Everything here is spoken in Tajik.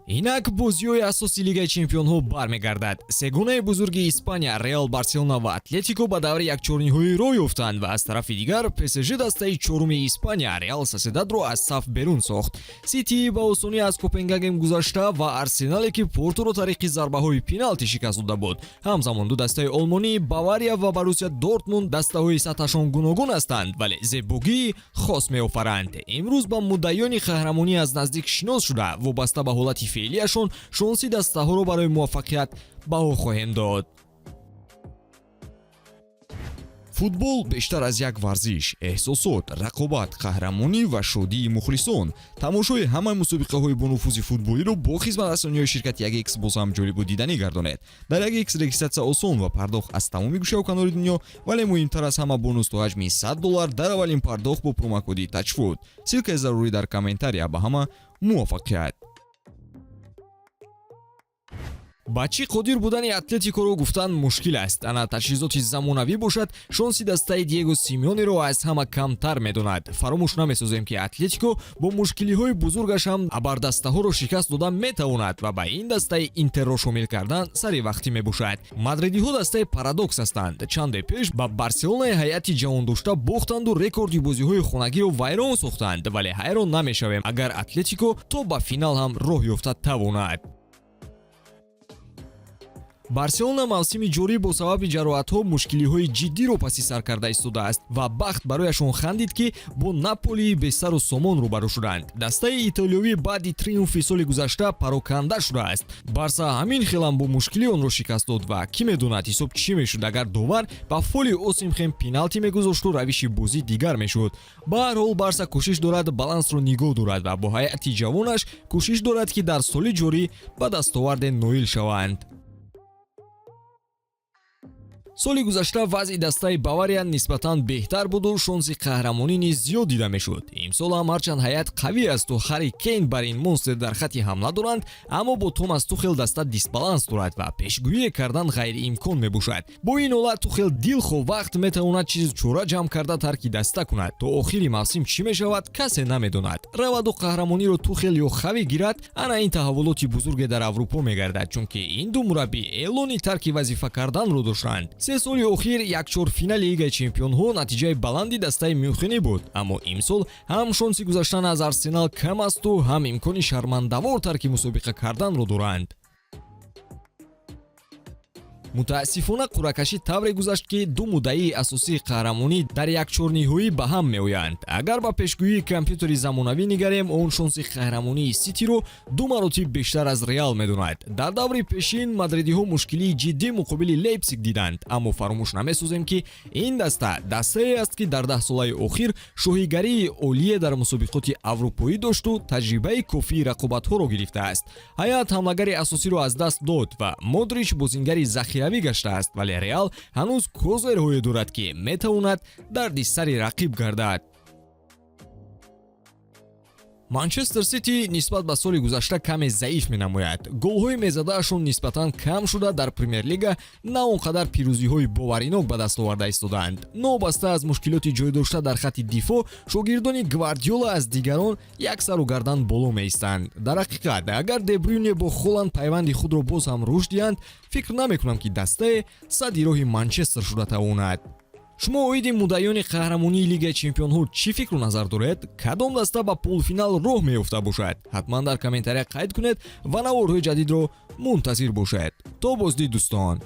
Инак бозиҳои асоси Лигаи чемпионҳо бармегардад. Сегонаи бузурги Испания, Реал, Барселона ва Атлетико, ба даври якчорниҳоӣ роҳ ёфтанд ва аз тарафи дигар ПСЖ дастаи чоруми Испания, Реал Соседадро, аз саф берун сохт. Сити ба осонӣ аз Копенгаген гузашта ва Арсенале, ки Порторо тариқи зарбаҳои пеналти шикаст дода буд. Ҳамзамон ду дастаи олмонӣ, Бавария ва Боруссия Дортмунд, дастаҳои сатҳашон гуногун ҳастанд, вале зебогии хос меофаранд. Имрӯз ба муддаиёни қаҳрамонӣ аз наздик шинос шуда, вобаста ба ҳолати феълияшон шонси дастаҳоро барои муваффақият баҳо хоҳем дод. Футбол бештар аз як варзиш: эҳсосот, рақобат, қаҳрамонӣ ва шодии мухлисон. Тамошои ҳамаи мусобиқаҳои бонуфузи футболиро бо хизматрасониҳои ширкати 1X боз ҳам ҷолибу диданӣ гардонед. Дар 1X регистратсия осон ва пардохт аз тамоми гӯшаву канори дунё, вале муҳимтар аз ҳама, бонус то ҳаҷми 100 доллар дар аввалин пардохт бо промокоди TAJFOOT. Ссылкаи зарурӣ дар комментария. Ба ҳама муваффақият! Ба чӣ қодир будани Атлетикоро гуфтан мушкил аст. Ана таҷҳизоти замонавӣ бошад, шонси дастаи Диего Симеонеро аз ҳама камтар медонад. Фаромӯш намесозем, ки Атлетико бо мушкилиҳои бузургаш ҳам абардастаҳоро шикаст дода метавонад ва ба ин дастаи Интерро шомил кардан сари вақтӣ мебошад. Мадридиҳо дастаи парадокс ҳастанд. Чанде пеш ба Барселонаи ҳайати ҷавондошта бохтанду рекорди бозиҳои хонагиро вайрон сохтанд, вале ҳайрон намешавем, агар Атлетико то ба финал ҳам роҳ ёфта тавонад. Барселона мавсими ҷорӣ бо сабаби ҷароҳатҳо мушкилиҳои ҷиддиро паси сар карда истодааст ва бахт барояшон хандид, ки бо Наполии бесару сомон рӯбарӯ шуданд. Дастаи итолиёвӣ баъди триумфи соли гузашта пароканда шудааст. Барса ҳамин хелам бо мушкилӣ онро шикаст дод ва кӣ медонад, ҳисоб чӣ мешуд, агар довар ба фоли Осимхен пеналти мегузошту равиши бозӣ дигар мешуд. Ба ҳар ҳол, Барса кӯшиш дорад балансро нигоҳ дорад ва бо ҳайати ҷавонаш кӯшиш дорад, ки дар соли ҷорӣ ба дастоварде ноил шаванд. Соли гузашта вазъи дастаи Бавария нисбатан беҳтар буду шонси қаҳрамонӣ низ зиёд дида мешуд. Имсол ҳам ҳарчанд ҳайат қавӣ асту Ҳарри Кейн бар ин монстр дар хатти ҳамла доранд, аммо бо Томас Тухел даста дисбаланс дорад ва пешгӯие кардан ғайриимкон мебошад. Бо ин ҳолат Тухел дилхоҳ вақт метавонад чизу чора ҷамъ карда тарки даста кунад. То охири мавсим чӣ мешавад, касе намедонад. Раваду қаҳрамониро Тухел ё Хави гирад, ана ин таҳаввулоти бузурге дар Аврупо мегардад, чунки ин ду мураббӣ эълони тарки вазифа карданро доштанд. 3 соли охир якчорфинали Лигаи чемпионҳо натиҷаи баланди дастаи мюнхенӣ буд, аммо имсол ҳам шонси гузаштан аз Арсенал кам асту ҳам имкони шармандавор тарки мусобиқа карданро доранд. Мутаассифона, қуръакашӣ тавре гузашт, ки ду муддаии асосии қаҳрамонӣ дар якчорниҳоӣ ба ҳам меоянд. Агар ба пешгӯии компютери замонавӣ нигарем, он шонси қаҳрамонии Ситиро ду маротиб бештар аз Реал медонад. Дар даври пешин мадридиҳо мушкилии ҷиддӣ муқобили Лейпсиг диданд, аммо фаромӯш намесозем, ки ин даста дастае аст, ки дар 10 солаи охир шоҳигарии олие дар мусобиқоти аврупоӣ дошту таҷрибаи кофии рақобатҳоро гирифтааст. Ҳайат ҳамлагари асосиро аз даст дод ва Модрич бозингари захиравӣ гаштааст, вале Реал ҳанӯз козырьҳое дорад, ки метавонад дарди сари рақиб гардад. Манчестер Сити нисбат ба соли гузашта каме заиф менамояд. Голҳои мезадаашон нисбатан кам шуда, дар Премер-лига на он қадар пирӯзиҳои боваринок ба даст оварда истодаанд. Новобаста аз мушкилоти ҷойдошта дар хатти дифоъ, шогирдони Гвардиола аз дигарон як сару гардан боло меистанд. Дар ҳақиқат, агар Дебрюне бо Холанд пайванди худро боз ҳам рушд диҳанд, фикр намекунам, ки дастае садди роҳи Манчестер шуда тавонад. Шумо оиди муддаиёни қаҳрамонии Лигаи чемпионҳо чӣ фикру назар доред? Кадом даста ба полуфинал роҳ меёфта бошад? Ҳатман дар комментария қайд кунед ва наворҳои ҷадидро мунтазир бошед. То боздид, дӯстон.